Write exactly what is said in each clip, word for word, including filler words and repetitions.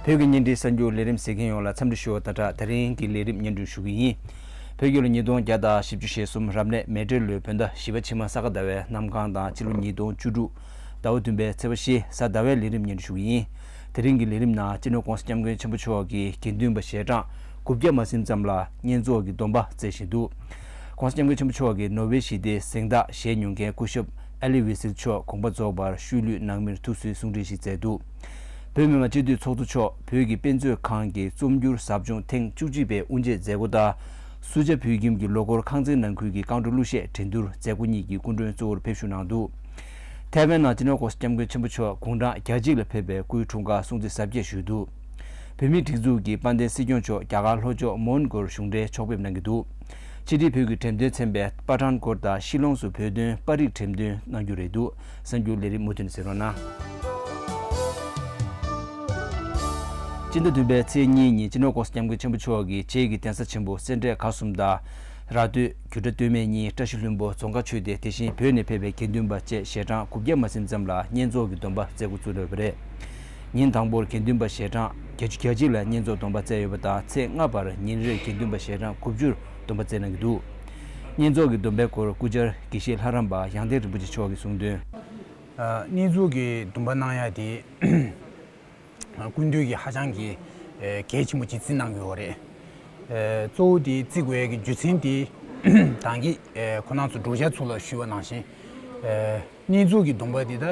བོད་ཀྱི་བརྙན་འཕྲིན་གསར་འགྱུར་ལས་རིམ་གཟིགས་མཁན་ཡོངས་ལ་འཚམས་འདྲི་ཞུ་བ་དང་སྦྲགས། དེ་རིང་གི་ལས་རིམ་སྙན་སྒྲོན་ཞུ་གི་ཡིན། བོད་རྒྱལ་ལོ་ཉིས་སྟོང་བརྒྱ་དང་བཞི་བཅུ་ཞེ་གསུམ་རབ་གནས་མེ་སྤྲེལ་ལོའི་བོད་ཟླ་བཞི་པ་ཕྱི་མ་ས་ག་ཟླ་བའི་གནམ་གང་དང་ཕྱི་ལོ་ཉིས་སྟོང་བཅུ་དྲུག་ཟླ་བ་བདུན་པའི་ཚེས་པ་བཞི་གཟའ་ཟླ་བའི་ལས་རིམ་སྙན་སྒྲོན་ཞུ་གི་ཡིན། དེ་རིང་གི་ལས་རིམ་ནང་སྤྱི་ནོར་༸གོང་ས་༸སྐྱབས་མགོན་ཆེན་པོ་མཆོག་གིས་དགེ་འདུན་པ་ཞལ་གྲངས་དགུ་བརྒྱ་མ་ཟིན་ཙམ་ལ་བསྙེན་རྫོགས་ཀྱི་སྡོམ་པ་བསྩལ་བཞིན་འདུག ༸གོང་ས་༸སྐྱབས་མགོན་ཆེན་པོ་མཆོག་གིས་ནོ་བྷེལ་ཞི་བདེའི་གཟེངས་རྟགས་བཞེས་མྱོང་མཁན་སྐུ་ཞབས་ཨ་ལི་ཝི་སིལ་མཆོག་དགོངས་པ་རྫོགས་པར་ཤུལ་ལུས་ནང་མིར་ཐུགས་གསོའི་གསུང་འཕྲིན་ཞིག་བསྩལ་འདུག་བོད་མི་མང་སྤྱི་འཐུས་ཚོགས་གཙོ་མཆོག་བོད་ཀྱི་དཔེ་མཛོད་ཁང་གི་རྩོམ་སྒྱུར་ཟབ་སྦྱོང་ཐེངས་བཅུ་གཅིག་པའི་དབུ་འབྱེད་མཛད་སྒོ་དང་། སུ་ཇཱ་བོད་ཁྱིམ་གྱི་ལོ་འཁོར་ཁང་ཚན་ནང་ཁུལ་གྱི་རྐང་བྲོ་གླུ་གཞས་འགྲན་བསྡུར་མཛད་སྒོ་གཉིས་ཀྱི་སྐུ་མགྲོན་གཙོ་བོར་ཕེབས་ཞུགས་གནང་འདུག་ཐའེ་ཝན་ནང་སྤྱི་ནོར་༸གོང་ས་༸སྐྱབས་མགོན་ཆེན་པོ་མཆོག་དགུང་གྲངས་གྱ་གཅིག་ལ་ཕེབས་པའི་སྐུའི་འཁྲུངས་སྐར་སྲུང་བརྩི་གཟབ་རྒྱས་ཞུས་འདུག་བོད་མིའི་སྒྲིག་འཛུགས་ཀྱི་དཔལ་ལྡན་སྲིད་སྐྱོང་མཆོག་རྒྱ་གར་ལྷོ་ཕྱོགས་མོན་གྷོར་གཞུང་འབྲེལ་ཕྱོགས་ཕེབས་གནང་གི་འདུག་ཕྱི་དྲིལ་བོད་ཀྱི་འགྲེམས་སྟོན་ཚན་པས་པ་ཐཱན་ཀོཊ་དང་ཤི་ལོང་སུ་བོད་དོན་པར་རིས་འགྲེམས་སྟོན་གནང་རྒྱུ་རེད་འདུག་གསར་འགྱུར་ལས་རིམ་མུ་མཐུད་ནས་གསན་རོགས་གནང་། སྤྱི་ཟླ་བདུན་པའི་ཚེས་གཉིས་ཉིན་སྤྱི་ནོར་༸གོང་ས་༸སྐྱབས་མགོན་ཆེན་པོ་མཆོག་གིས་བྱེས་ཀྱི་གདན་ས་ཆེན་པོ་སེ་འབྲས་དགའ་གསུམ་དང་། ར་སྟོད་རྒྱུད་གྲྭ་སྟོད་སྨད་གཉིས་བཀྲ་ཤིས་ལྷུན་པོ་རྫོང་དཀར་ཆོས་སྡེ་དེ་བཞིན་བོད་ནས་ཕེབས་པའི་དགེ་འདུན་པ་བཅས་ཞལ་གྲངས་དགུ་བརྒྱ་མ་ཟིན་ཙམ་ལ་བསྙེན་རྫོགས་ཀྱི་སྡོམ་པ་བསྩལ་འགོ་བཙུགས་ཡོད་པ་རེད། ཉིན་དང་པོར་དགེ་འདུན་པ་ཞལ་གྲངས་བརྒྱད་ཅུ་གྱ་གཅིག་ལ་བསྙེན་རྫོགས་སྡོམ་པ་བསྩལ་ཡོད་པ་དང་ཚེས་ལྔ་བར་ཉིན་རེར་དགེ་འདུན་པ་ཞལ་གྲངས་དགུ་བཅུར་སྡོམ་པ་བསྩལ་གནང་གི་འདུག་བསྙེན་རྫོགས་ཀྱི་སྡོམ་པའི་སྐོར་སྐུ་བཅར་དགེ་བཤེས་ལྷ་རམས་པ་ཡང་སྟེང་རིན་པོ་ཆེ་མཆོག་གིས་གསུངས་དོན། ཨ། བསྙེན་རྫོགས་ཀྱི་སྡོམ་པ་གནང་ཡ་དེ་སྐུ་མདུན་གྱིས་ཧ་ཅང་གི་ཨེ་གལ་ཆེན་པོ་ཅིག་བརྩི་གནང་གི་ཡོད་རེད། ཨེ་གཙོ་བོ་དེ་བརྩི་དགོས་ཡ་གི་རྒྱུ་མཚན་དེ་ད་གིན་ཨེ་ཁོང་རྣམ་ཚོ་དྲུང་ཆེ་ཚོ་ལ་ཞུས་པ་ནང་བཞིན་ཨེ་བསྙེན་རྫོགས་ཀྱི་སྡོམ་པ་དེ་ད་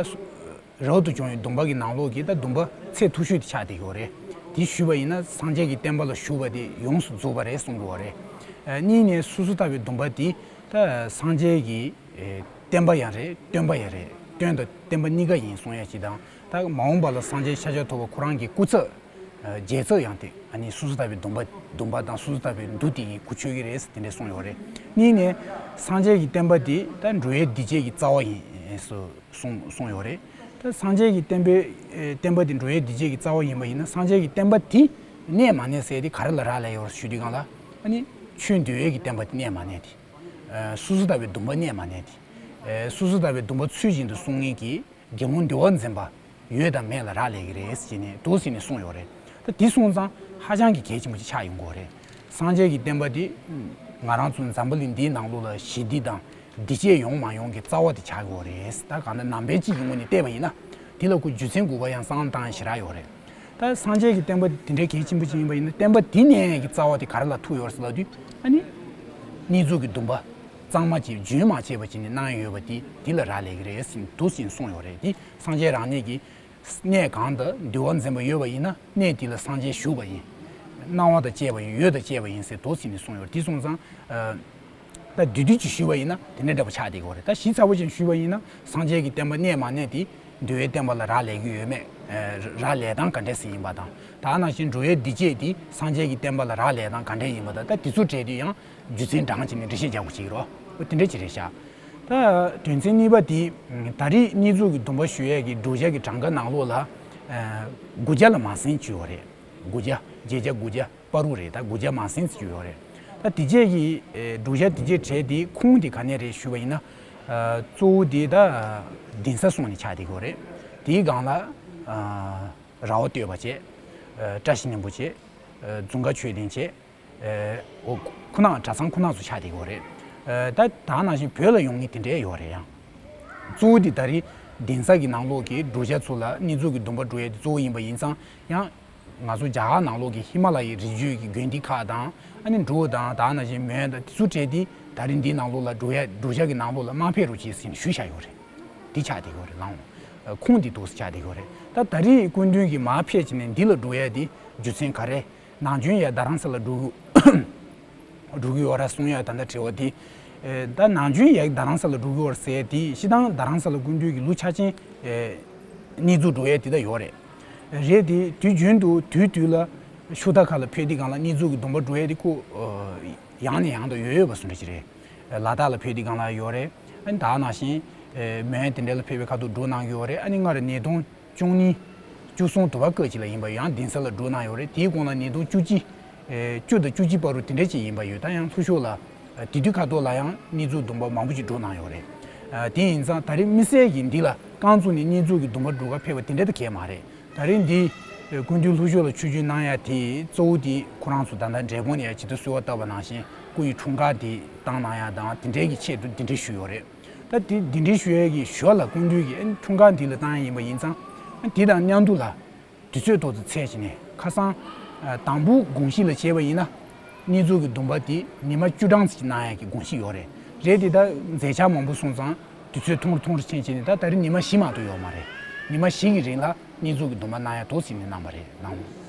རབ་ཏུ་བྱུང་བའི་སྡོམ་པ་གི་ནང་ལོགས་ཀྱི་ད་སྡོམ་པ་ཚད་མཐོ་ཤོས་དེ་ཆགས་བསྡད་ཀྱི་ཡོད་རེད། དེ་ཞུས་པ་ཡིན་ན་སངས་རྒྱས་ཀྱི་བསྟན་པ་ལ་ཞུགས་པ་དེ་ཡོངས་སུ་རྫོགས་པ་རེད་གསུང་གི་ཡོད་རེད། ཨེ་གཉིས་ནས་སོ་སོ་ལྟ་བུའི་སྡོམ་པ་དེ་ད་སངས་རྒྱས་ཀྱི་ཨེ་བསྟན་པ་ཡང་རེད། སྟོན་པ་ཡང་རེད། སྟོན་དང་བསྟན་པ་གཉིས་ཀ་ཡིན་གསུང་ཡ་ཅིག་དང་། ད་མ་འོངས་པ་ལ་སངས་རྒྱས་ཤཱཀྱ་ཐུབ་པ་ཁོ་རང་གི་སྐུ་ཚབ་ཨ་རྗེས་ཚབ་ཡང་དེ་ཨ་ནི་སོ་སོ་ལྟ་བུའི་སྡོམ་པ་སྡོམ་པ་དང་སོ་སོ་ལྟ་བུའི་འདུ་དེ་ཡི་གུ་ཆོད་ཀྱི་རེད་དེ་འདྲས་གསུངས་ཡོད་རེད། གཉིས་ནས་སངས་རྒྱས་ཀྱི་བསྟན་པ་དེ་ད་འགྲོ་བའི་སྡིག་བྱེད་ཀྱི་རྩ་བ་ཡིན་སུ་གསུངས་གསུངས་ཡོད་རེད། ད་སངས་རྒྱས་ཀྱི་བསྟན་པའི་ཨེ་བསྟན་པ་དེ་འགྲོ་བའི་སྡིག་བྱེད་ཀྱི་རྩ་བ་ཡིན་པ་ཡིན་ན་སངས་རྒྱས་ཀྱི་བསྟན་པ་དེ་གནས་མ་གནས་ཟེར་དེ་ག་རེ་ལ་རག་ལས་ཡོད་ཞུ་དུས་སྒང་ལ་ཨ་ནི་ཆོས་འདུལ་བའི་གི་བསྟན་པ་དེ་གནས་མ་གནས་དེ། ཨེ་སོ་སོ་ལྟ་བུའི་སྡོམ་པ་གནས་མ་གནས་དེ། ཨེ་སོ་སོ་ལྟ་བུའི་སྡོམ་པ་ཚུལ་བཞིན་དུ་སྲུང་མཁན་གྱི་དགེ་སློང་འདུལ་བ་འཛིན་པ་ཡོད་དང་མེད་ལ་རག་ལས་ཀྱི་རེད་ཟེར་ནས་འདུག་ཟེར་ནས་གསུངས་ཡོད་རེད། ད་དེ་སོང་ཙང་ཧ་ཅང་གི་གལ་ཆེན་པོ་ཅིག་ཆགས་ཡོང་གི་ཡོད་རེད། སངས་རྒྱས་ཀྱི་བསྟན་པ་འདི་ང་རང་ཚོ་འཛམ་བུ་གླིང་འདིའི་ནང་ལོགས་ལ་ཞི་བདེ་དང་བདེ་སྐྱིད་ཡོང་མ་ཡོང་གི་རྩ་བ་དེ་ཆགས་ཀྱི་ཡོད་རེད། ད་གང་ལྟར་ནང་པའི་གཅིག་གི་ངོས་ནས་བལྟས་པ་ཡིན་ན་དེ་ལ་ཁོ་རྒྱུ་མཚན་དགོས་པ་ཡང་བསམ་བློ་བཏང་ཡ་ཞེ་དྲག་ཡོད་རེད། ད་སངས་རྒྱས་ཀྱི་བསྟན་པ་དེ་འདྲའི་གལ་ཆེན་པོ་ཅིག་ཡིན་པ་ཡིན་ན་བསྟན་པ་དེ་གནས་ཡས་ཀྱི་རྩ་བ་དེ་ག་རེ་ལ་ཐུག་ཡོད་རེད་ཟེར་ལབ་དུས་ཨ་ནི་བསྙེན་རྫོགས་ཀྱི་སྡོམ་པ་གཙང་མ་བྱས་རྒྱུན་མ་ཆད་པ་བྱས་ནས་གནང་ཡོད་པ་དེ་དེ་ལ་རག་ལས་ཀྱི་རེད་ཟེར་འདུག་ཟེར་གསུངས་ཡོད་རེད། དེ་སངས་རྒྱས་རང་ཉིད་ཀྱི་གནས་གང་དུ་འདུལ་བ་འཛིན་པ་ཡོད་པ་ཡིན་ན་གནས་དེ་ལ་སངས་རྒྱས་བཞུགས་པ་ཡིན། སྣང་བ་དང་བཅས་པ་ཡིན། འོད་དང་བཅས་པ་ཡིན་ཟེར་འདུག་ཟེར་ནས་གསུངས་ཡོད་རེད། དེ་སོང་ཙང་ཨ། ད་བསྡུས་བསྡུས་ཀྱིས་ཞུས་པ་ཡིན་ན་དེ་འདྲ་འདྲ་པོ་ཆགས་བསྡད་ཀྱི་ཡོད་རེད། ད་ཞིབ་ཚགས་པོ་ཅིག་ཞུས་པ་ཡིན་ན་སངས་རྒྱས་ཀྱི་བསྟན་པ་གནས་མ་གནས་དེ་འདུལ་བའི་བསྟན་པ་ལ་རག་ལས་ཀྱི་ཡོད་མེད། ཨ་རག་ལས་སྟངས་ག་འདྲས་ཟིག་ཡིན་པ་དང་། ད་ནང་བཞིན་འགྲོ་བའི་སྡིག་བྱེད་དེ་སངས་རྒྱས་ཀྱི་བསྟན་པ་ལ་རག་ལས་སྟངས་ག་འདྲས་ཡིན་པ་དང་། ད་དེ་ཚོ་གྲས་དེ་ཡང་རྒྱུ་མཚན་དྲངས་བྱས་ནས་འགྲེལ་བཤད་རྒྱག་དགོས་ཀྱི་རེད། འོ་དེ་འདྲས་ཅིག་རེད་ཤག་ད་དོན་ཚན་གཉིས་པ་དེ་ད་རེས་བསྙེན་རྫོགས་ཀྱི་སྡོམ་པ་ཞུ་ཡས་ཀྱི་འགྲོ་བྱ་གི་གྲངས་ཀ་ནང་ལོགས་ལ་ཨ་དགུ་བརྒྱ་ལ་མ་ཟིན་ཅིག་ཡོད་རེད། དགུ་བརྒྱ་བརྒྱད་བརྒྱ་དགུ་བརྒྱ། བར་དུ་རེད། ད་དགུ་བརྒྱ་མ་ཟིན་ཙམ་ཡོད་རེད། ད་དེ་རྗེས་ཀྱི་ཨེ་འགྲོ་བྱ་དེ་རྗེས་གྲས་དེ་ཁུངས་དེ་ག་ནས་རེད་ཞུས་པ་ཡིན་ན། ཨ་གཙོ་བོ་དེ་ད་གདན་ས་སོང་ནས་ཆགས་བསྡད་ཀྱི་ཡོད་རེད། དེའི་སྒང་ལ་ཨ་ར་བ་སྟོད་པ་བྱས། ཨ་བཀྲ་ཤིས་སྙིང་པོ་བྱས། ཨ་རྫོང་དཀར་ཆོས་སྡིངས་བྱས། ཨེ་འོ་ཁོ་ན་གྲྭ་ཚང་ཁོ་ན་ཚོ་ཆགས་བསྡད་ཀྱི་ཡོད་རེད། ཨ་ད་ད་ནང་བཞིན་བོད་ལ་ཡོང་མཁན་དེ་འདྲས་ཡོད་རེད་ཡང་། གཙོ་བོ་དེ་ད་རེས་གདན་ས་གི་ནང་ལོགས་ཀྱི་འགྲོ་བྱ་ཚོ་ལ་བསྙེན་རྫོགས་ཀྱི་སྡོམ་པ་འགྲོ་ཡས་དེ་གཙོ་བོ་ཡིན་པ་ཡིན་ཙང་ཡང་། ང་ཚོ་རྒྱ་གར་ནང་ལོགས་ཀྱི་ཧི་མ་ལ་ཡའི་རི་རྒྱུད་ཀྱི་དགོན་སྡེ་ཁག་དང་ཨ་ནི་འབྲུག་དང་ད་ནང་བཞིན་མོན་དང་དེ་ཚོ་གྲས་དེ་ད་རིང་འདིའི་ནང་ལོགས་ལ་འགྲོ་ཡ་འགྲོ་བྱ་གི་ནང་ལོགས་ལ་མ་ཕེབས་རོགས་གྱིས་ཟེར་ནས་ཞུས་བཞག་ཡོད་རེད། འདི་ཆགས་བསྡད་ཡོད་རེད་ལགས། ཁུངས་འདི་འདུག་སེ་ཆགས་བསྡད་ཡོད་རེད། ད་ད་རེས་སྐུ་མདུན་གྱིས་མ་ཕེབས་བྱས་ནས་འདི་ལ་འགྲོ་ཡ་དེ་རྒྱུ་མཚན་ག་རེ། ནམ་རྒྱུན་ཡ་རྡ་རམ་ས་ལ་འགྲོ་གི་འགྲོ་གི་ཡོད་ར་གསུང་ཡ་ད་ལྟ་དྲི་བ་དེ། ཨེ་ད་ནམ་རྒྱུན་ཡ་རྡ་རམ་ས་ལ་འགྲོ་གི་ཡོད་ར་ཟེར་དེ་སྤྱིར་བཏང་རྡ་རམ་ས་ལ་སྐུ་མདུན་གྱི་ལོ་ཆ་ཆེན་ཨེ་གནས་ཚུལ་འགྲོ་ཡ་དེ་ད་ཡོད་རེད། རེད་དེ་དུས་རྒྱུན་དུ་དུས་དུས་ལ་ཤུ་ད་ཁ་ལ་ཕེབས་དུས་སྒང་ལ་གནས་ཚུལ་གྱི་སྡོམ་པ་འགྲོ་ཡ་དེ་ཁོ་ཡང་ནས་ཡང་དུ་ཡོད་ཡོད་པ་བཟོ་འདྲ་ཞིག་རེད། ལ་དྭགས་ལ་ཕེབས་དུས་སྒང་ལ་ཡོད་རེད། ཨ་ནི་ད་ནང་བཞིན་མོན་དེ་འདྲ་ལ་ཕེབས་པའི་ཁ་ཐུག་འགྲོ་གནང་གི་ཡོད་རེད། ཨ་ནི་སྔར་ཉིས་སྟོང་བཅུ་གཉིས་བཅུ་གསུམ་དུ་བ་སྐབས་ཅིག་ལ་ཡིན་པ་ཡང་གདན་ས་ལ་འགྲོ་གནང་ཡོད་རེད། དེའི་གོང་ལ་ཉིས་སྟོང་བཅུ་གཅིག་བཅུ་དང་བཅུ་གཅིག་བར་དུ་དེ་འདྲ་ཅིག་ཡིན་པ་ཡོད། ད་ཡང་ལྷོ་ཕྱོགས་ལ་དེ་དུས་ཁ་ཐུག་ལ་ཡང་གནས་ཚུལ་སྡོམ་པ་མང་པོ་ཅིག་འགྲོ་གནང་ཡོད་རེད། དེ་ཡིན་ཙང་ད་རེས་དམིགས་བསལ་གྱིས་འདི་ལ་རྐང་བཙུགས་ནས་གནས་ཚུལ་གྱི་སྡོམ་པ་སྒྲུབ་གར་ཕེབས་པ་དེ་འདྲ་ད་གས་མ་རེད། ད་རེས་འདི་ སྐུ་མདུན་ལྷོ་ཕྱོགས་ལ་ཆིབས་བསྒྱུར་གནང་ཡ་དེ་གཙོ་བོ་དེ་ཁོ་རང་ཚོ་ད་ལྟ་འབྲས་སྤུངས་ནས་ཇི་ལྟར་གསོལ་བ་བཏབ་པ་ནང་བཞིན་སྐུ་ཡི་འཁྲུངས་སྐར་དེ་བཏང་གནང་ཡ་དང་དེ་འདྲའི་གི་ཆེད་དུ་འདི་འདྲའི་ཞུས་ཡོད་རེད། ད་དེ་འདི་འདྲའི་ཞུ་ཡ་གི་ཞོར་ལ་སྐུ་མདུན་གྱི་འཁྲུངས་སྐར་འདི་ལ་བཏང་ཡ་ཡིན་པ་ཡིན་ཙང་དེ་དང་མཉམ་དུ་ལ་དུས་ཚོད་ཐོག་ཏུ་ཚད་བྱས་ནས་ཁ་སང་དང་པོ་དགོངས་གཞི་ལ་བྱས་པ་ཡིན་ན་མཉེས་ཚོགས་ཀྱི་སྡོམ་པ་དེ་ཉི་མ་བཅུ་གྲངས་ཙམ་གནང་ཡ་གི་དགོངས་གཞི་ཡོད་རེད། རེད་དེ་ད་མཛད་འཆར་མང་པོ་སོང་ཙང་དུས་ཚོད་ཐུང་རུ་ཐུང་རུ་ཕྱིན་བྱས་ནས་ད་ད་རེས་ཉི་མ་བཞི་མ་གཏོགས་ཡོད་མ་རེད། ཉི་མ་བཞི་གི་རིང་ལ་མཉེས་ཚོགས་ཀྱི་སྡོམ་པ་གནང་ཡ་འདུག་ཟེར་ནས་གནང་བ་རེད་ལགས།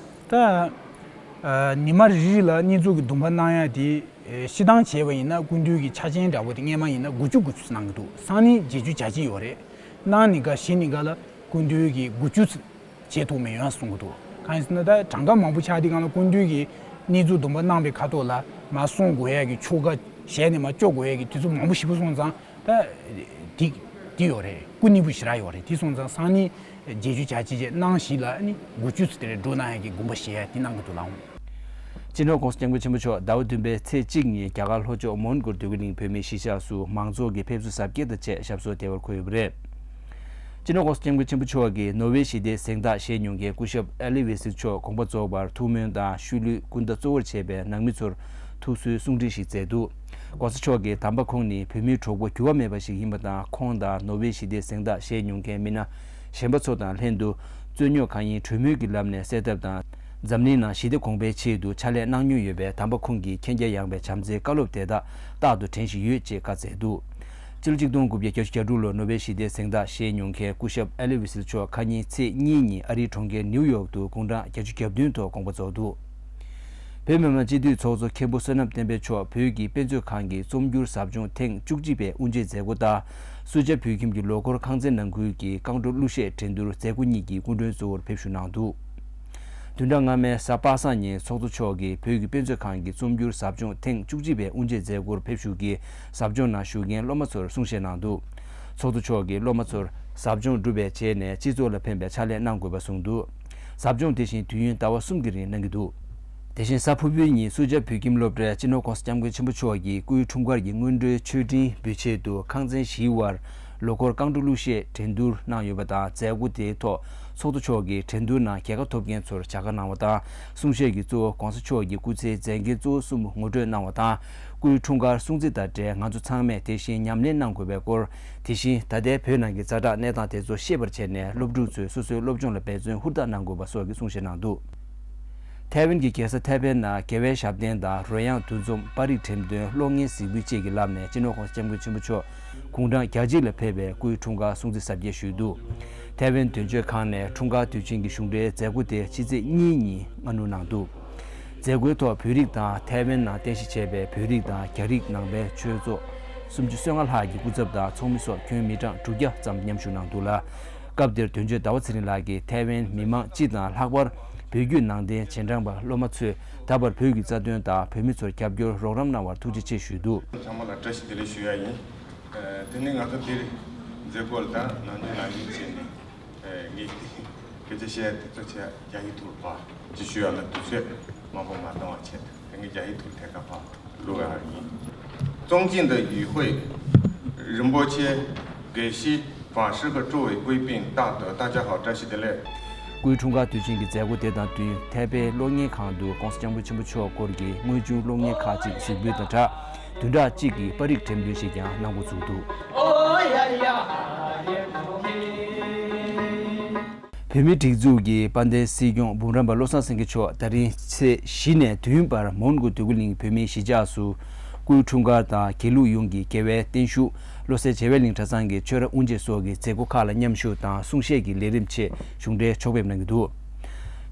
ད་ཉི་མ་རེ་རེ་ལ་མཉེས་ཚོགས་ཀྱི་སྡོམ་པ་གནང་ཡ་དེ་སྤྱིར་བཏང་བྱས་པ་ཡིན་ན་སྐུ་མདུན་གྱི་ཆ་རྐྱེན་འདྲ་པོ་དེ་སྔས་མ་ཡིན་ན་དགུ་བཅུ་དགུ་བཅུ་གནང་གི་འདུག་སང་ཉིན་བརྒྱད་ཅུ་གྱ་གཅིག་ཡོད་རེད། གནངས་ཉིན་ཀ་གཞེས་ཉིན་ཀ་ལ་སྐུ་མདུན་གྱི་དགུ་བཅུ་བྱེད་ཐུབ་མི་ཡོང་གསུང་གི་འདུག་གང་ཡིན་ཟེར་ན་ད་གྲངས་ཀ་མང་པོ་ཆགས་དུས་སྒང་ལ་སྐུ་མདུན་གྱི་མཉེས་ཚོགས་སྡོམ་པ་གནང་པའི་ཁ་ཐོག་ལ་མར་སོང་དགོས་ཡ་གི་ཆོ་ག་བྱས་ནས་མར་སྐྱོད་དགོས་ཡ་གི་དུས་ཚོད་མང་པོ་ཞེ་པོ་སོང་ཙང་ད་དེ་དེ་ཡོད་རེད། སྐུ་མཉེལ་པོ་ཞེ་དྲག་ཡོད་རེད། དེ་སོང་ཙང་སང་ཉིན་བརྒྱད་ཅུ་གྱ་གཅིག་བྱས་གནངས་བཞི་ལ་ནི་དགུ་བཅུ་ཙམ་དེ་འདྲ་འགྲོ་གནང་ཡ་གི་དགོངས་པ་བཞེས་ཡ་དེ་གནང་གི་འདུག་ལགས། སྤྱི་ནོར་༸གོང་ས་༸སྐྱབས་མགོན་ཆེན་པོ་མཆོག་ཟླ་བ་བདུན་པའི་ཚེས་གཅིག་ཉིན་རྒྱ་གར་ལྷོ་ཕྱོགས་མོན་གྷོ་འདོད་རྒུ་གླིང་བོད་མིའི་གཞིས་ཆགས་སུ་མང་ཚོགས་ཀྱི་ཕེབས་བསུ་གཟབ་རྒྱས་དང་བཅས་ཞབས་སོར་བདེ་བར་འཁོད་ཡོད་པ་རེད། སྤྱི་ནོར་༸གོང་ས་༸སྐྱབས་མགོན་ཆེན་པོ་མཆོག་གིས་ནོར་ཝེ་ཞི་བདེའི་གཟེངས་རྟགས་བཞེས་མྱོང་མཁན་སྐུ་ཞབས་ཨེ་ལི་ཝེ་སིལ་མཆོག་དགོངས་པ་རྫོགས་པར་ཐུགས་སྨོན་དང་ཤུལ་ལུས་སྐུ་ཟླ་གཙོ་བོར་བྱས་པའི་ནང་མི་ཚོར་ཐུགས་གསོའི་གསུང་འཕྲིན་ཞིག་མཛད་འདུག ༸གོང་ས་མཆོག་གིས་དམ་པ་ཁོང་ནི་བོད་མིའི་གྲོགས་པོ་འགྱུར་བ་མེད་པ་ཞིག་ཡིན་པ་དང་། ཁོང་དང་ནོར་ཝེ་ཞི་བདེའི་གཟེངས་རྟགས་བཞེས་མྱོང་མཁན་མི་སྣ་གཞན་པ་ཚོ་དང་ལྷན་དུ་རྩོད་རྙོག་གང་ཡིན་གྲོས་མོལ་གྱི་ལམ་ནས་སེལ་ཐབས་དང་། འཛམ་གླིང་ནང་ཞི་བདེ་གོང་འཕེལ་ཆེད་དུ་ཕྱག་ལས་གནང་མྱོང་ཡོད་པའི་དམ་པ་ཁོང་གི་མཁྱེན་རྒྱ་ཡངས་པའི་བྱམས་བརྩེའི་བཀའ་སློབ་དེ་དག་རྟག་ཏུ་དྲན་བཞིན་ཡོད་ཅེས་བཀའ་སྩལ་འདུག་སྤྱི་ལོ་ཆིག་སྟོང་དགུ་བརྒྱ་བརྒྱད་ཅུ་གྱ་དྲུག་ལོར་ནོ་བེལ་ཞི་བདེའི་གཟེངས་རྟགས་བཞེས་མྱོང་མཁན་སྐུ་ཞབས་ཨེ་ལི་ཝི་སིལ་མཆོག་ཁ་ཉིན་ཚེས་གཉིས་ཉིན་ཨ་རིའི་གྲོང་ཁྱེར་ནིའུ་ཡོག་ཏུ་དགུང་གྲངས་བརྒྱད་ཅུ་གྱ་བདུན་ཐོག་དགོངས་པ་རྫོགས་འདུག་བོད་མི་མང་སྤྱི་འཐུས་ཚོགས་གཙོ་མཁན་པོ་བསོད་ནམས་བསྟན་འཕེལ་མཆོག་བོད་ཀྱི་དཔེ་མཛོད་ཁང་གི་རྩོམ་སྒྱུར་ཟབ་སྦྱོང་ཐེངས་བཅུ་གཅིག་པའི་དབུ་འབྱེད་མཛད་སྒོ་དང་། སུ་ཇཱ་བོད་ཁྱིམ་གྱི་ལོ་འཁོར་ཁང་ཚན་ནང་ཁུལ་གྱི་རྐང་བྲོ་གླུ་གཞས་འགྲན་བསྡུར་མཛད་སྒོ་གཉིས་ཀྱི་སྐུ་མགྲོན་གཙོ་བོར་ཕེབས་ཞུགས་གནང་འདུག་བདུན་ཕྲག་སྔ་མའི་གཟའ་པ་སངས་ཉིན་ཚོགས་གཙོ་མཆོག་གིས་བོད་ཀྱི་དཔེ་མཛོད་ཁང་གི་རྩོམ་སྒྱུར་ཟབ་སྦྱོང་ཐེངས་བཅུ་གཅིག་པའི་དབུ་འབྱེད་མཛད་སྒོར་ཕེབས་ཞུགས་ཀྱིས་ཟབ་སྦྱོང་ནང་ཞུགས་མཁན་སློབ་མ་ཚོར་གསུང་བཤད་གནང་འདུག་ཚོགས་གཙོ་མཆོག་གིས་སློབ་མ་ཚོར་ཟབ་སྦྱོང་སྒྲུབ་པའི་རྗེས་ནས་སྤྱི་ཚོགས་ལ་ཕན་པའི་ཕྱག་ལས་གནང་དགོས་པ་གསུངས་འདུག་ཟབ་སྦྱོང་དེ་བཞིན་དུས་ཡུན་ཟླ་བ་གསུམ་གྱི་རིང་གནང་གི་འདུག་དེ་བཞིན་གཟའ་ཕུར་བུའི་ཉིན་སུ་ཇཱ་བོད་ཁྱིམ་སློབ་གྲྭའི་སྤྱི་ནོར་༸གོང་ས་༸སྐྱབས་མགོན་ཆེན་པོ་མཆོག་གིས་སྐུའི་འཁྲུངས་སྐར་གྱི་སྔོན་འགྲོའི་མཆོད་སྤྲིན་འབུལ་ཆེད་དུ་ཁང་ཚན་བཞིའི་དབར་ལོ་འཁོར་རྐང་བྲོ་གླུ་གཞས་འགྲན་བསྡུར་གནང་ཡོད་པ་དང་། མཛད་སྒོ་དེའི་ཐོག་ཚོགས་གཙོ་མཆོག་གིས་འགྲན་བསྡུར་ནང་རྒྱལ་ཁ་ཐོབ་མཁན་ཚོར་བྱ་དགའ་གནང་བ་དང་། གསུང་བཤད་ཀྱི་གཙོ་བོ་༸གོང་ས་མཆོག་གི་སྐུ་ཚེའི་མཛད་འགན་གཙོ་བོ་གསུམ་ངོ་སྤྲོད་གནང་བ་དང་། སྐུའི་འཁྲུངས་སྐར་སྲུང་བརྩི་དང་འབྲེལ་ང་ཚོ་ཚང་མས་དེ་བཞིན་ཉམས་ལེན་གནང་དགོས་པའི་སྐོར། དེ་བཞིན་ད་ལྟའི་བོད་ནང་གི་ཛ་དྲག་གནས་སྟངས་དེ་ཚོ་ཤེས་པར་བྱས་ནས་སློབ་ཕྲུག་ཚོས་སོ་སོའི་སློབ་སྦྱོང་ལ་འབད་བརྩོན་ཧུར་ཐག་གནང་དགོས་པ་སོགས་ཀྱི་གསུང་བཤད་གནང་འདུག་ཐའེ་ཝན་གྱི་རྒྱལ་ས་ཐའེ་པེ་ནང་རྒྱལ་བའི་ཞབས་བརྟན་དང་རོལ་དབྱངས་འདུ་འཛོམས། པར་རིས་འགྲེམས་སྟོན། གློག་བརྙན་གཟིགས་འབུལ་བཅས་ཀྱི་ལམ་ནས་སྤྱི་ནོར་༸གོང་ས་༸སྐྱབས་མགོན་ཆེན་པོ་མཆོག་དགུང་གྲངས་གྱ་གཅིག་ལ་ཕེབས་པའི་སྐུའི་འཁྲུངས་སྐར་སྲུང་བརྩི་གཟབ་རྒྱས་ཞུས་འདུག་ཐའེ་ཝན་དོན་གཅོད་ཁང་ནས་འཁྲུངས་སྐར་དུས་ཆེན་གྱི་གཞུང་འབྲེལ་མཛད་སྒོ་དེ་ཕྱི་ཚེས་གཉིས་ཉིན་སྔ་སྣུར་གནང་འདུག་མཛད་སྒོའི་ཐོག་བོད་རིགས་དང་ཐའེ་ཝན་ནང་རྟེན་གཞི་བྱས་པའི་བོད་རིགས་དང་རྒྱ་རིགས་ནང་པའི་ཆོས་ཚོགས་སུམ་ཅུ་སོ་ལྔ་ལྷག་གི་སྐུ་ཚབ་དང་ཚོགས་མི་སོགས་ཁྱོན་མི་གྲངས་དྲུག་བརྒྱ་ཙམ་མཉམ་ཞུགས་གནང་འདུག་ལ། སྐབས་དེར་དོན་གཅོད་ཟླ་བ་ཚེ་རིང་ལགས་ཀྱིས་ཐའེ་ཝན་མི་མང་སྤྱི་དང་ལྷག་པར་བོད་བརྒྱུད་ནང་བསྟན་རྗེས་འབྲང་པ་སློབ་མ་ཚོས་ད་བར་བོད་ཀྱི་རྩ་དོན་དང་བོད་མི་ཚོར་རྒྱབ་སྐྱོར་རོགས་རམ་གནང་བར་ཐུགས་རྗེ་ཆེ་ཞུས་འདུག་ཚང་མ་ལ་བཀྲ་ཤིས་བདེ་ལེགས་ཞུ་ཡ་ཡིན། དེ་ནས་ང་ཚོ་འདིར་མཛད་སྒོ་ལ་ད་ནམ་རྒྱུན་ནང་བཞིན་བྱས་ནས་ངས་སྐད་ཆ་བཤད་དེ་ཚོ་བྱས་རྒྱ་ཡིག་ཐོག་ཕར་ཅིག་ཞུ་ཡ་ལ་དུས་ཚོད་མང་པོ་མ་བཏང་བ་བྱས། ད་ངས་རྒྱ་ཡིག་ཐོག་ཐད་ཀར་ཕར་བླུག་ཡ་ཡིན། 尊敬的与会，仁波切、格西、法师和诸位贵宾大德，大家好，扎西德勒。 སྐུའི་འཁྲུངས་སྐར་དུས་ཆེན་གྱི་མཛད་སྒོ་དེ་དང་བསྟུན། ཐའེ་པེ་གློག་བརྙན་ཁང་དུ་༸གོང་ས་༸སྐྱབས་མགོན་ཆེན་པོ་མཆོག་སྐོར་གྱི་དངོས་བྱུང་གློག་བརྙན་ཁག་ཅིག་གཟིགས་འབུལ་དང་སྦྲགས། བདུན་ཕྲག་གཅིག་གི་པར་རིས་འགྲེམས་སྟོན་ཞིག་ཀྱང་གནང་འགོ་ཚུགས་འདུག་བོད་མིའི་སྒྲིག་འཛུགས་ཀྱི་དཔལ་ལྡན་སྲིད་སྐྱོང་འབུམ་རམས་པ་བློ་བཟང་སེང་གེ་མཆོག་ད་རིང་ཚེས་བཞི་ནས་བདུན་བར་མོན་གྷོ་འདོད་རྒུ་གླིང་བོད་མིའི་གཞིས་ཆགས་སུ་སྐུའི་འཁྲུངས་སྐར་དང་དགེ་ལུགས་ཡོངས་ཀྱི་རྒྱལ་བའི་བརྟན་བཞུགས། བློ་གསལ་བྱེ་བའི་གླིང་གྲྭ་ཚང་གི་ཆོས་ར་དབུ་འབྱེད་སོགས་ཀྱི་མཛད་སྒོ་ཁག་ལ་མཉམ་ཞུགས་དང་གསུང་བཤད་ཀྱི་ལས་རིམ་ཆེད་གཞུང་འབྲེལ་ཕྱོགས་ཕེབས་གནང་གི་འདུག་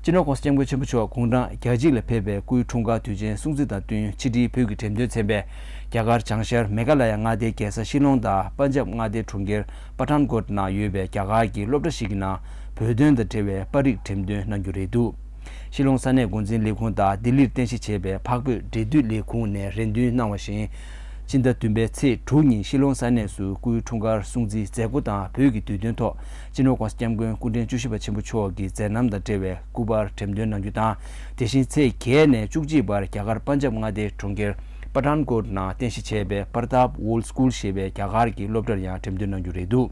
སྤྱི་ནོར་༸གོང་ས་༸སྐྱབས་མགོན་ཆེན་པོ་མཆོག་དགུང་གྲངས་གྱ་གཅིག་ལ་ཕེབས་པའི་སྐུའི་འཁྲུངས་སྐར་དུས་ཆེན་སྲུང་བརྩི་དང་བསྟུན་ཕྱི་དྲིལ་བོད་ཀྱི་འགྲེམས་སྟོན་ཚན་པས་རྒྱ་གར་བྱང་ཤར་མེ་ག་ལ་ཡ་མངའ་སྡེའི་རྒྱལ་ས་ཤི་ལོང་དང་པན་ཇབ་མངའ་སྡེའི་གྲོང་ཁྱེར་པ་ཐན་ཀོཊ་ནང་ཡོད་པའི་རྒྱ་གར་གྱི་སློབ་གྲྭ་ཞིག་གི་ནང་བོད་དོན་དང་འབྲེལ་བའི་པར་རིས་འགྲེམས་སྟོན་གནང་རྒྱུ་རེད་འདུག་ཤི་ལོང་ས་གནས་འགོ་འཛིན་ལས་ཁུངས་དང་ལྡི་ལིར་རྟེན་གཞི་བྱས་པའི་འཕགས་བོད་འབྲེལ་མཐུད་ལས་ཁུངས་ནས་རེ་འདུན་གནང་བ་བཞིན། སྤྱི་ཟླ་བདུན་པའི་ཚེས་དྲུག་ཉིན་ཤི་ལོང་ས་གནས་སུ་སྐུའི་འཁྲུངས་སྐར་སྲུང་བརྩིའི་མཛད་སྒོ་དང་བོད་ཀྱི་དུས་སྟོན་ཐོག་སྤྱི་ནོར་༸གོང་ས་༸སྐྱབས་མགོན་སྐུ་ཕྲེང་བཅུ་བཞི་པ་ཆེན་པོ་མཆོག་གི་མཛད་རྣམ་དང་འབྲེལ་བའི་སྐུ་པར་འགྲེམས་སྟོན་གནང་རྒྱུ་དང་། དེ་བཞིན་ཚེས་བརྒྱད་ནས་བཅུ་གཅིག་བར་རྒྱ་གར་པན་ཇབ་མངའ་སྡེའི་གྲོང་ཁྱེར་པ་ཐན་ཀོཊ་ནང་རྟེན་གཞི་བྱས་པའི་པར་ཐབ་ཝོལ་སྐུལ་ཞེས་པའི་རྒྱ་གར་གྱི་སློབ་གྲྭར་ཡང་འགྲེམས་སྟོན་གནང་རྒྱུ་རེད་འདུག་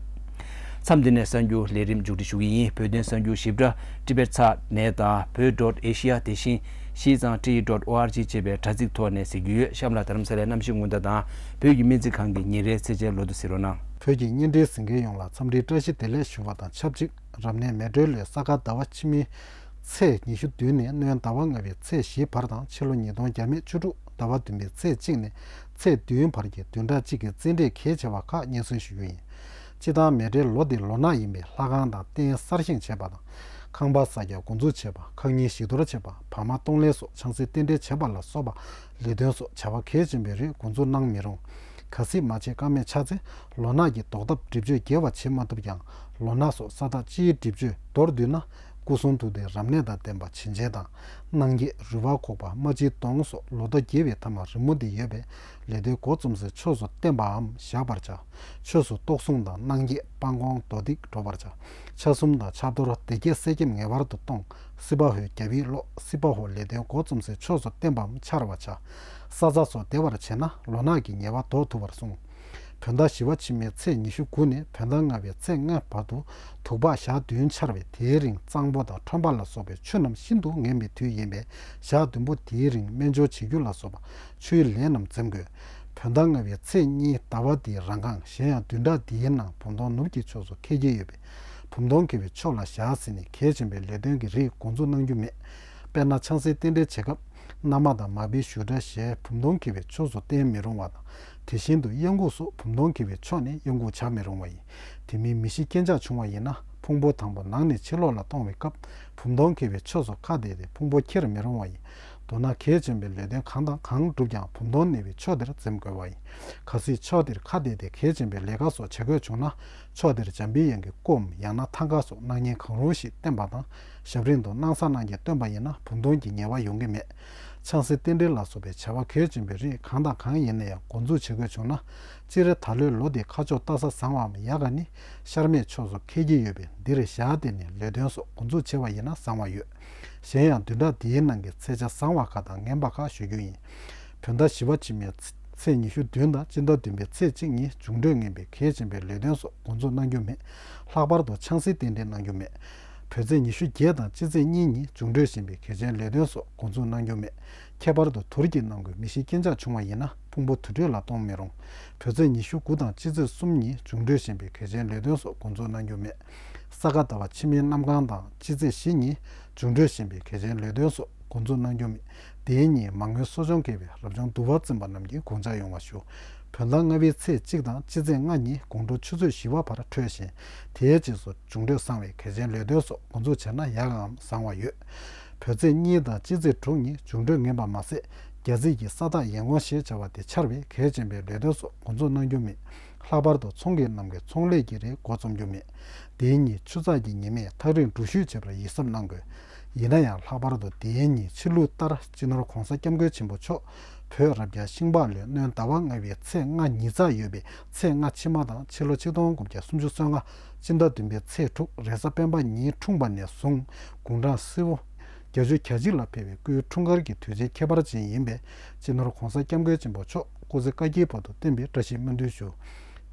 མཚམས་འདི་ནས་གསར་འགྱུར་ལས་རིམ་མཇུག་སྒྲིལ་ཞུ་གི་ཡིན། བོད་དོན་གསར་འགྱུར་ཞིབ་ཕྲ་ཊི་བེཊ་ཚག་ནེཊ་དང་བོད་ཌོཊ་ཨེ་ཤི་ཡ་དེ་བཞིན་ཤིས་ཙང་ཊི་ཌོཊ་ཨོ་ཨར་ཇི་ཅེས་པའི་དྲ་ཚིགས་ཐོག་ནས་གཟིགས་རྒྱུ་ཡོད། གཤམ་ལ་རྡ་རམ་ས་ལའི་གནམ་གཤིས་སྔོན་བརྡ་དང་བོད་ཀྱི་སྨན་རྩིས་ཁང་གི་ཉིན་རེའི་ཚེས་ཆའི་ལོ་ཐོ་གཟིགས་རོགས་གནང་། བོད་ཀྱི་བརྙན་འཕྲིན་གཟིགས་མཁན་ཡོངས་ལ་འཚམས་འདྲིའི་བཀྲ་ཤིས་བདེ་ལེགས་ཞུ་བ་དང་ཆབས་ཅིག་རབ་གནས་མེ་སྤྲེལ་ལོའི་ས་ག་ཟླ་བ་ཕྱི་མའི་ཚེས་ཉི་ཤུ་བདུན་ནས་སྔོན་ཟླ་བ་ལྔ་པའི་ཚེས་བཞི་བར་དང་ཕྱི་ལོ་ཉིས་སྟོང་བརྒྱ་མེད་བཅུ་དྲུག་ཟླ་བ་བདུན་པའི་ཚེས་གཅིག་ནས་ཚེས་བདུན་བར་གྱི་བདུན་ཕྲག་གཅིག་གི་རྩེད་འགྲན་གལ་ཆེ་བ་ཁག་སྙན་སེང་ཞུ་རྒྱུ་ཡིན། སྤྱིར་བཏང་མེ་སྤྲེལ་ལོ་འདིའི་ལོ་ནག་ཡིན་པས་ལྷ་ཁང་དང་རྟེན་གསར་བཞེངས་བྱས་པ་དང་། ཁང་པ་གསར་རྒྱག་འགོ་འཛུགས་བྱས་པ། ཁང་རྙིང་ཞིག་གཏོར་བྱས་པ། བར་མ་གཏོང་ལེན་སོགས་ཆང་སའི་རྟེན་འབྲེལ་བྱས་པ་ལ་སོགས་པ་ལས་དོན་སོགས་བྱ་བ་གལ་ཆེན་པོའི་རིགས་འགོ་འཛུགས་གནང་མི་རུང་། གལ་སྲིད་མ་བྱེད་ཀ་མེད་ཆགས་ཚེ་ལོ་ནག་གི་ཟློག་ཐབས་སྒྲིབ་གཅོད་རྒྱས་པ་བྱེད་མ་ཐུབ་ཀྱང་། ལོ་ནག་སོགས་ས་བདག་སྤྱིའི་སྒྲིབ་གཅོད་མདོར་བསྡུས་ན། སྐུ་གསུང་ཐུགས་ལྡན་རབ་གནས་དང་ལྡན་པ་བྱིན་ཅན་དང་། གནང་བརྒྱད་རུས་པ་འགོག་པ་རྨ་འབྱིན་གཏོང་སོགས་ལོ་ཟླ་རྒྱས་པའི་ཐ་མ་རི་མོ་འདི་ཡོད་པས། ལས་དོན་འགོ་རྩོམ་སའི་ཕྱོགས་སུ་བརྟན་པའམ་བཞག་པར་བྱ། ཕྱོགས་སུ་གཏོགས་སྲུང་དང་གནང་བརྒྱད་སྤང་སྐོང་མདོ་སྡིག་འགྲོ་བར་བྱ། ཆ་གསུམ་དང་ཕྱག་རྡོར་སྡེ་བརྒྱད་གསེར་སྐྱེམས་ངེས་པར་དུ་གཏོང་། སྲིད་པ་འོད་རྒྱལ་བའི་བློ། སྲིད་པ་འོད་ལས་དོན་འགོ་རྩོམ་སའི་ཕྱོགས་སུ་བརྟན་པའམ་འཆར་བར་བྱ། ས་ཛ་སོགས་བདེ་བར་བྱས་ན་ལོ་ནག་གི་ཉེས་པ་ཟློག་ཐུབ་པར་གསུངས། བོད་ཟླ་བཞི་པ་ཕྱི་མའི་ཚེས་ཉི་ཤུ་དགུ་ནས་བོད་ཟླ་ལྔ་པའི་ཚེས་ལྔ་བར་དུ་དུག་ལྤགས་ཞག་བདུན་འཆར་བས། དེའི་རིང་གཙང་པོ་དང་ཁྲོན་པ་ལ་སོགས་པའི་ཆུ་རྣམས་ཤིན་ཏུ་ངན་པའི་དུས་ཡིན་པས། ཞག་བདུན་པོ་དེའི་རིང་སྨན་སྦྱོར་བྱེད་རྒྱུ་ལ་སོགས་པ་ཆུའི་ལས་རྣམས་འཛེམ་དགོས། བོད་ཟླ་ལྔ་པའི་ཚེས་གཉིས་ཟླ་བ་འདིའི་རང་རྐང་གཞན་ཡང་བདུན་ཕྲག་འདིའི་ནང་བུམ་སྟོང་ནུབ་ཀྱི་ཕྱོགས་སུ་འཁེལ་གྱི་ཡོད་པས། བུམ་སྟོང་འཁེལ་བའི་ཕྱོགས་ལ་བཞག་ཟིན་ནས་གལ་ཆེན་པོའི་ལས་དོན་གྱི་རིགས་འགོ་འཛུགས་གནང་རྒྱུ་མེད། དཔེར་ན་ཆང་སའི་རྟེན་འབྲེལ་བྱེད་སྐབས། མནའ་མ་དང་མ་བུའི་བཞུགས་གྲལ་ཞེས་བུམ་སྟོང་འཁེལ་བའི་ཕྱོགས་སུ་བསྟན་མི་རུང་བ་དང་། དེ་བཞིན་དུ་གཡང་འགུགས་སོགས་བུམ་སྟོང་འཁེལ་བའི་ཕྱོགས་ནས་གཡང་འགུགས་བྱ་མི་རུང་བ་ཡིན། དེ་མིན་མི་ཤི་རྐྱེན་ཆག་བྱུང་བ་ཡིན་ན་ཕུང་པོ་དང་པོ་ནང་ནས་ཕྱི་ལོགས་ལ་གཏོང་བའི་སྐབས་བུམ་སྟོང་འཁེལ་བའི་ཕྱོགས་སུ་ཁ་གཏད་དེ་ཕུང་པོ་འཁྱེར་མི་རུང་བ་ཡིན། མདོར་ན་གལ་ཆེན་པོའི་ལས་དོན་གང་དང་གང་བསྒྲུབས་ཀྱང་བུམ་སྟོང་གནས་པའི་ཕྱོགས་དེར་འཛེམ་དགོས་པ་ཡིན། གལ་སྲིད་ཕྱོགས་དེར་ཁ་གཏད་དེ་གལ་ཆེན་པོའི་ལས་ཀ་སོགས་བྱེད་དགོས་བྱུང་ན་ཕྱོགས་དེར་འཇམ་པའི་དབྱངས་ཀྱི་སྒོམ་ཡང་ན་ཐང་ག་སོགས་གནང་མཁན་གང་རུང་ཞིག་བསྟེན་པ་དང་། ཞབས་རིམ་དུ་སྣང་ས་སྣང་བརྒྱད་བཏོན་པ་ཡིན་ན་བུམ་སྟོང་གི་ཉེས་པ་ཡོང་གི་མེད། ཆང་སའི་རྟེན་འབྲེལ་ལ་སོགས་པའི་བྱ་བ་གལ་ཆེན་པོའི་རིགས་གང་དང་གང་ཡིན་ན་ཡང་འགོ་འཛུགས་བྱེད་དགོས་བྱུང་ན། སྤྱིར་ད་ལོའི་ལོ་འདི་ཁ་ཕྱོགས་སྟག་ས་བཟང་བའམ་ཡག་ག་ནི་ཤར་མེད་ཕྱོགས་སུ་འཁེལ་གྱི་ཡོད་པས་འདིར་ཞག་དེ་ནས་ལས་དོན་སོགས་འགོ་འཛུགས་བྱས་པ་ཡིན་ན་བཟང་བ་ཡོད། གཞན་ཡང་བདུན་ཕྲག་འདིའི་ནང་གི་ཚེས་ཆ་བཟང་བ་ཁག་དང་ངན་པ་ཁག་ཞུ་རྒྱུ་ཡིན། བོད་ཟླ་བཞི་པ་ཕྱི་མའི་ཚེས་ཉི་ཤུ་བདུན་དང་སྤྱི་ཟླ་བདུན་པའི་ཚེས་གཅིག་ཉིན་འབྱུང་འཕྲོད་ངན་པའི་གལ་ཆེན་པོའི་ལས་དོན་སོགས་འགོ་འཛུགས་གནང་རྒྱུ་མེད། ལྷག་པར་དུ་ཆང་སའི་རྟེན་འབྲེལ་གནང་རྒྱུ་མེད། བོད་ཚེས་ཉི་ཤུ་བརྒྱད་དང་སྤྱི་ཚེས་གཉིས་ཉིན་འབྱུང་འཕྲོད་ཞན་པའི་གལ་ཆེན་ལས་དོན་སོགས་འགོ་འཛུགས་གནང་རྒྱུ་མེད། ཁྱད་པར་དུ་དུར་གྱི་ནང་ཁུལ་མི་ཤི་རྐྱེན་ཆག་བྱུང་བ་ཡིན་ན་ཕུང་པོ་དུར་ཁྲོད་ལ་གཏོང་མི་རུང་། བོད་ཚེས་ཉི་ཤུ་དགུ་དང་སྤྱི་ཚེས་གསུམ་ཉིན་འབྱུང་འཕྲོད་ཞན་པའི་གལ་ཆེན་ལས་དོན་སོགས་འགོ་འཛུགས་གནང་རྒྱུ་མེད། ས་ག་ཟླ་བ་ཕྱི་མའི་གནམ་གང་དང་སྤྱི་ཚེས་བཞི་ཉིན་འབྱུང་འཕྲོད་ཞན་པའི་གལ་ཆེན་ལས་དོན་སོགས་འགོ་འཛུགས་གནང་རྒྱུ་མེད། དེའི་ཉིན་མ་དངུལ་གསོ་སྦྱོང་མཁས་པའི་རབ་བྱུང་འདུལ་བ་འཛིན་པ་རྣམས་ཀྱིས་དགོངས་འཇགས་ཡོང་བ་ཞུ། བོད་ཟླ་ལྔ་པའི་ཚེས་གཅིག་དང་སྤྱི་ཚེས་ལྔ་ཉིན་དགོང་དྲོ་ཆུ་ཚོད་བཞི་པ་བར་འཕྲོད་ཞན། དེའི་རྗེས་སུ་འབྱུང་འཕྲོད་བཟང་བའི་གལ་ཆེན་ལས་དོན་སོགས་འགོ་འཛུགས་བྱས་ན་ཡག་གམ་བཟང་བ་ཡོད། བོད་ཚེས་གཉིས་དང་སྤྱི་ཚེས་དྲུག་ཉིན་འབྱུང་འཕྲོད་ངན་པ་མ་ཟད། རྒྱ་རྩིས་ཀྱི་ས་བདག་ཡན་གོང་ཞེས་བྱ་བ་དེ་འཆར་བས་གལ་ཆེན་པོའི་ལས་དོན་སོགས་འགོ་འཛུགས་གནང་རྒྱུ་མེད། ལྷག་པར་དུ་ཚོང་གི་ནང་གི་ཚོང་ལས་ཀྱི་རིགས་འགོ་རྩོམ་རྒྱུ་མེད། དེའི་ཉིན་ཆུ་ཚགས་ཀྱི་ཉི་མས་ཐག་རིང་འགྲུལ་བཞུད་བྱེད་པར་ཡིད་གཟབ་གནང་དགོས། ཡིན་ན་ཡང་ལྷག་པར་དུ་དེའི་ཉིན་ཕྱི་ལུགས་ལྟར་སྤྱི་ནོར་༧གོང་ས་༧སྐྱབས་མགོན་ཆེན་པོ་མཆོག་བོད་རབ་རྒྱལ་ཤིང་ལྤགས་ལོའི་སྔོན་ཟླ་བ་ལྔ་པའི་ཚེས་ལྔ་ཉི་ཚགས་ཡོད་པའི་ཚེས་ལྔ་ཕྱི་མ་དང་ཕྱི་ལོ་ཆིག་སྟོང་དགུ་བརྒྱ་སུམ་ཅུ་སོ་ལྔ་སྤྱི་ཟླ་བདུན་པའི་ཚེས་དྲུག་རེས་གཟའ་སྤེན་པ་ཉིན་འཁྲུངས་པ་ནས་བཟུང་དགུང་གྲངས་སེར་པོ་བརྒྱད་ཅུ་གྱ་གཅིག་ལ་ཕེབས་པའི་སྐུའི་འཁྲུངས་སྐར་གྱི་དུས་ཆེན་ཁྱད་པར་ཅན་ཡིན་པས། སྤྱི་ནོར་༧གོང་ས་༧སྐྱབས་མགོན་ཆེན་པོ་མཆོག་སྐུ་ཚེ་བསྐལ་བརྒྱའི་བར་དུ་བརྟན་པའི་བཀྲ་ཤིས་སྨོན་འདུན་ཞུ།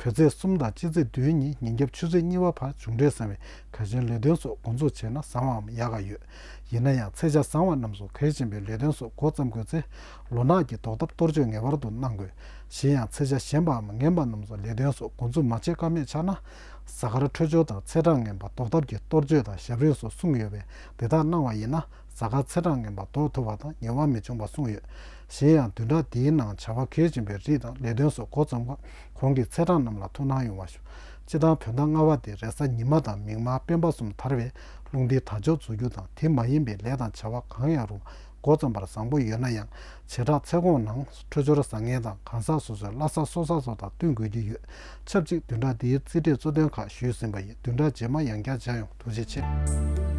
བོད་ཚེས་གསུམ་དང་སྤྱི་ཚེས་བདུན་ཉིན་ཉིན་རྒྱབ་ཆུ་ཚོད་གཉིས་པ་བར་འབྱུང་འཕྲོད་བཟང་བའི་གལ་ཆེན་ལས་དོན་སོགས་འགོ་འཛུགས་བྱས་ན་བཟང་བའམ་ཡག་ག་ཡོད། ཡིན་ན་ཡང་ཚེས་ཆ་བཟང་བ་རྣམས་སུ་གལ་ཆེན་པོའི་ལས་དོན་སོགས་འགོ་བརྩམ་དགོས་ཚེ། ལོ་ནག་གི་ཟློག་ཐབས་གཏོར་བཅོས་ངེས་པར་དུ་གནང་དགོས། གཞན་ཡང་ཚེས་ཆ་ཞན་པའམ་ངན་པ་རྣམས་སུ་ལས་དོན་སོགས་འགོ་འཛུགས་མ་བྱེད་ཀ་མེད་ཆགས་ན། གཟའ་སྐར་འཕྲོད་སྦྱོར་དང་ཚེས་གྲངས་ངན་པ་ཟློག་ཐབས་ཀྱི་གཏོར་བཅོས་དང་ཞབས་རིམ་སོགས་གསུངས་ཡོད་པས་དེ་དག་གནང་བ་ཡིན་ན། གཟའ་སྐར་ཚེས་གྲངས་ངན་པ་ཟློག་ཐུབ་པ་དང་ཉེས་པ་མི་འབྱུང་བ་གསུངས་ཡོད། གཞན་ཡང་བདུན་ཕྲག་འདིའི་ནང་བྱ་བ་གལ་ཆེན་པོའི་རིགས་དང་ལས་དོན་སོགས་འགོ་རྩོམ་སྐབས་གོང་གི་ཚེས་གྲངས་རྣམས་ལ་ཐུགས་སྣང་ཡོང་བ་ཞུ། སྤྱིར་བཏང་བོད་ཟླ་ལྔ་པ་དེ་རེས་གཟའ་ཉི་མ་དང་མིག་དམར་སྤེན་པ་གསུམ་དར་བས་རླུང་ལྡན་དར་ལྕོག་འཛུགས་རྒྱུ་དང་དེ་མ་ཡིན་པའི་ལས་དང་བྱ་བ་གང་ཡང་རུང་འགོ་རྩོམ་པར་བཟང་པོ་ཡོད་ན་ཡང་བྱེ་བྲག་ཚེས་གོང་ནང་འཕྲོད་སྦྱོར་བཟང་ངན་དང་གང་ཟག་སོ་སོའི་བླ་གཟའ་སྲོག་གཟའ་སོགས་དང་བསྟུན་དགོས་ཀྱི་ཡོད། ཆབས་ཅིག་བདུན་ཕྲག་འདིའི་རྩིས་འབྲས་གཙོ་དོན་ཁག་ཞུས་ཟིན་པ་ཡིན། བདུན་ཕྲག་རྗེས་མ་ཡང་བསྐྱར་མཇལ་ཡོང་། ཐུགས་རྗེ་ཆེ།